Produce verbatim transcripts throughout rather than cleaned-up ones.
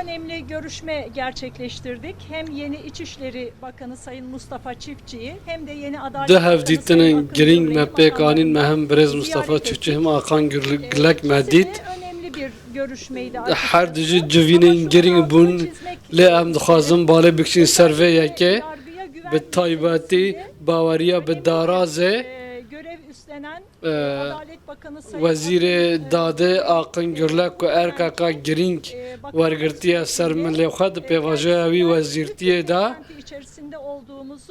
Önemli görüşme gerçekleştirdik. Hem yeni İçişleri Bakanı Sayın Mustafa Çiftçi'yi hem de yeni Adalet Du Bakanı hevdîtinên Sayın Akın girîng me Gürlek'i pêk anîn, me hem birêz Mustafa Çiftçi hem Akan Gürlek me dît. Önemli bir görüşmeydi. Her du jî civînên girîng bûn, lê em dixwazin balê bikişîn ser vê yekê, bi taybetî baweriya bi darazê, e, Wezîrê Dadê Aqin Gürlek ku erkeka girîng wergirtiye ser milê xwe, di pêvajoya wî wezîrtiyê de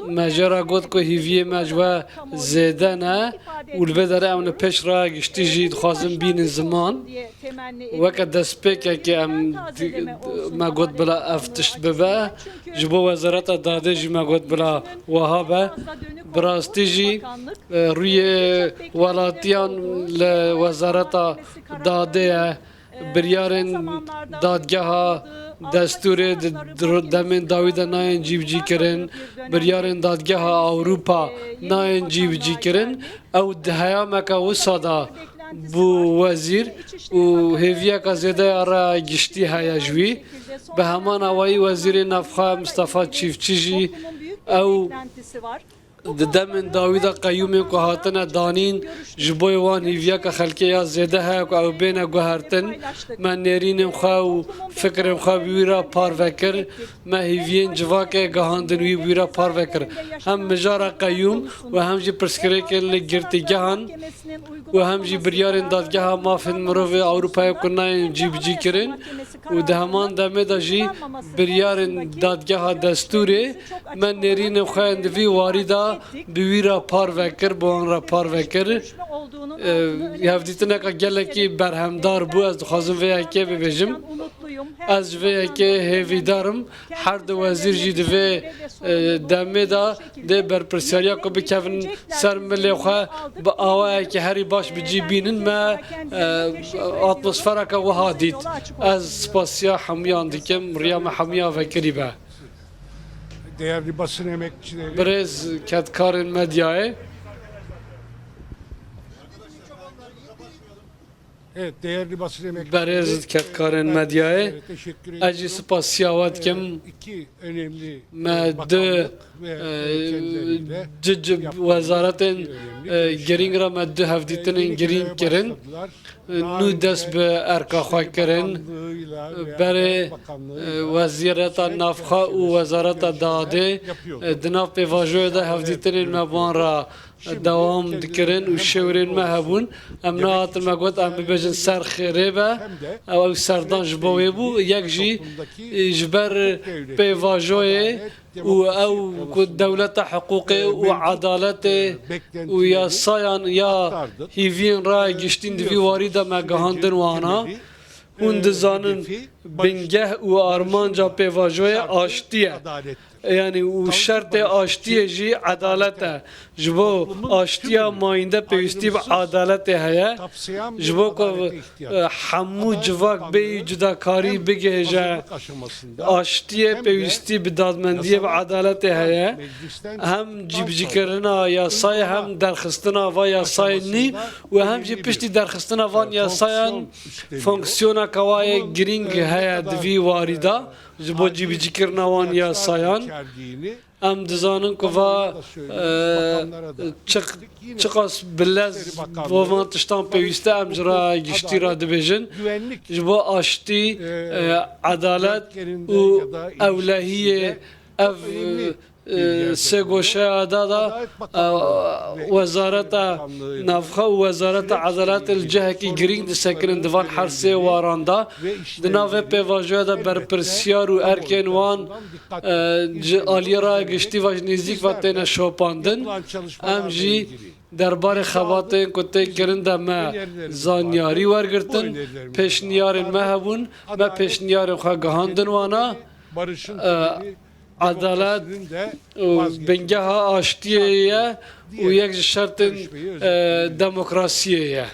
me jê re got ku hîviyê me ji we zêde ne û li vê derê em li pêş raya giştî jî dixwazin bînin ziman. Weke destpêkekê em di-, me got bila ev tişt bibe. Ji bo Wezareta Dadê jî me got bila wiha be. Bi rastî jî, e, rûyê welatiyan li Wezareta Dadê ye. Biryarên dadgeha destûrê di, di demên dawî de nayên cîbicîkirin. Biryarên dadgeha Ewropa nayên cîbicîkirin. Ew di heyameke wisa de bû wezîr û hêviyeke zêde ya raya giştî heye ji wî. Bi heman awayî Wezîrê Navxwe Mistefa Çîfçî jî ew di demên dawî de qeyûmên ku hatine danîn, ji bo wan hîviyeke xelkê ya zêde heye ku ew bêne guhertin. Me nêrînên xwe û fikrên xwe bi wî re parve kir. Me hîviyên civakê gihandin wî, bi wî re parve kir. Hem mijara qeyûm û hem jî pirsgirêkên li girtîgehan û hem jî biryarên Dadgeha Mafên Mirovê Ewropayê ku nayên cîbicîkirin û di heman demê de jî biryarên Dadgeha Destûrê me nêrînên xwe yên di vî warî de bi wî re parve kir, bi wan re parve kir. E, hevdîtineke gelekî berhemdar bû, ez dixwazim vê yekê bibêjim. Ez ji vê yekê hêvîdar im. Her du wezîr jî di vê, e, demê de dê berpirsyariya ku bikevin ser milê xwe bi awayekî herî baş bi cî bînin. Me, e, atmosfereke wiha dît. Ez spasiya hemûyan dikim, riya me hemûya vekirî be. Değerli basın emekçileri. Birêz kedkarên medyayê. Evet, değerli basın emekçileri. Berêz kedkarên medyayê, ez jî spasiya we dikim. Me du, e, ci, ci wezaretên, e, girîng re me du hevdîtinên girîng kirin. E, nû dest bi erka xwe kirin. Berê, e, Wezîreta Navxwe û Wezareta Dadê, e, di nav pêvajoyê de hevdîtinên me bi wan re dewam dikirin û şêwirên me hebûn. Em nehatin me got em bibêjin ser xêrê be. Ew, ew serdan ji bo wê bû. Yek jî, e, ji ber pêvajoyê û ew ku dewleta hiqûqê û edaletê û yasayan ya hîviyên raya giştîn di vî warî de me gihandin wana. Hûn dizanin bingeh û armanca pêvajoyê aştî ye. Yanî û şertê aştiyê jî edalet e. Ji bo aştiya mayînde pêwîstî bi edaletê heye. Ji bo ku, e, hemû civak bêyî cudakarî bigihêje aştiyê, pêwîstî bi dadmendiyê bi edaletê heye. Hem cîbicîkirina yasayê hem derxistina va yasayê nî û hem jî piştî derxistina van yasayan fonksiyoneke wa yê girîng heye di vî warî de ji bo cîbicîkirina wan yasayan. Em dizanin ku va, e, çiq-, çiqas bi lez bo van tiştan pêwîst e, em ji raya giştî re dibêjin. Ji bo aştî, e, edalet û ewlehiyê ev, e, sê goşeya da da, e, Wezareta Navxwe û Wezareta Edaletê li cihekî girîng disekirin di van her sê waran de. Di nav vê pêvajoya de berpirsiyar û erkên wan, e, ji aliyê raya giştî ve ji nêzîk ve têne şopandin. Em jî derbarê xebatên ku tê kirin de me zanyarî wergirtin. Pêşniyarên me hebûn, me pêşniyarên xwe gihandin wana. E, edalet û bingeha aştiyê ye û yek ji şertên, e, demokrasiyê ye.